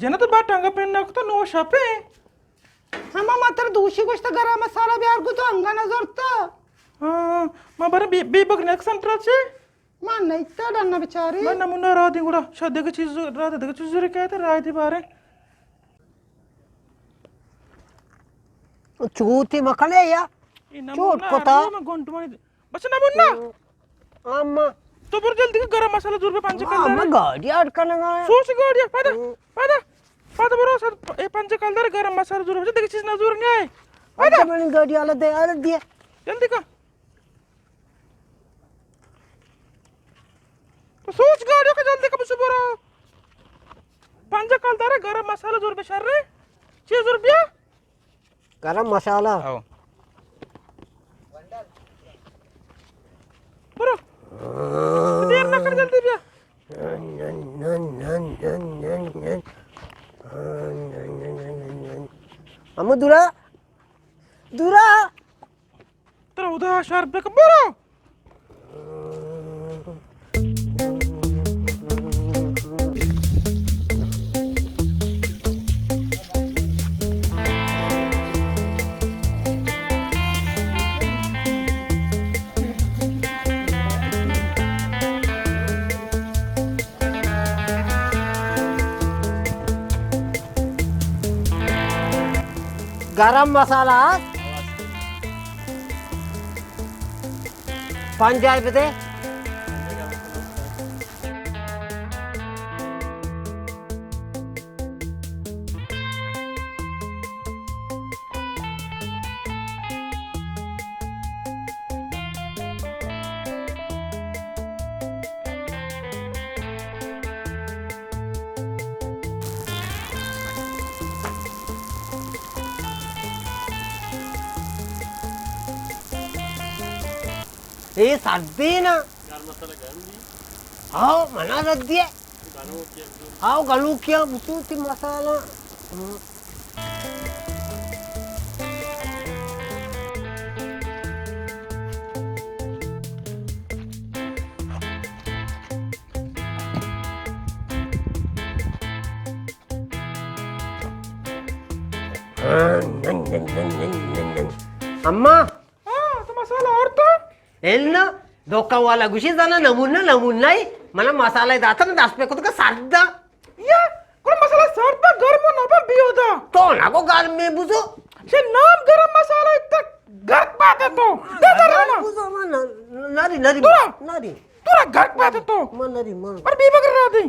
جنت با ٹنگا پین نکتا نو شپے۔ ہما ما تر دوشی گوشتا گرم مسالہ بیار گو تو انگا نزورتا۔ ہاں، ما برا بی، بی بگر نیک سنٹرا چے؟ ما نیتا ڈنا بیچاری۔ من نمونہ را دی گڑا، شاید دگہ چیز را دی، دگہ چیز زورے کہتے را دی بارے۔ چوتی مکنے یا؟ اے نمونہ چوٹ کتا۔ رو میں گنٹ مانی بچہ نمونہ۔ اما۔ تو برو جلدی کہ گرم مسالہ زور بے پنج کلدار۔ اما گاڑی اڈ کنگا۔ سوچ گاڑی، پدا، ہم۔ پدا، پدا برو سر، اے پنج کلدار گرم مسالہ زور بے، دگہ چیز نہ زور گئے۔ پدا۔ اچھا، منی گاڑی آلا دے، آلا دے۔ جلدی کا۔ تو سوچ گاڑی کا جلدی کا بچو برو۔ پنج کلدار گرم مسالہ زور بے شر رے۔ چیز زور بیا۔ گرم مسالہ۔ ہاؤ۔ برو۔ دیر نہ کر، جلدی بیا۔ ہمو دورا۔ دورا۔ ترا خدا شر بک، برو۔ گرم مسالہ ہست؟ پنجاہ بدے۔ اے سردی نا۔ ہاؤ، منا رد دیئے۔ ہاؤ، گنوکیاں بسوتی مسالہ۔ اماں۔ ہاں، تو مسالہ آورتا؟ ہل نہ، دکان والا گوشی زانا نمونہ، نمونہ ای۔ منا مسالہ داتا، من دست پہ کتگا سردا۔ یا، گڑا مسالہ سردا، گرم نہ با بیودا۔ تو نہ گو گرم میں بزو۔ چہ نام گرم مسالہ اتنا گرک بات ہے تو۔ دے در رہا۔ بزو، من نہ، نری، نری، دورا۔ نری۔ دورا گرک بات ہے تو۔ من نری، من۔ پر بی بگر را دی۔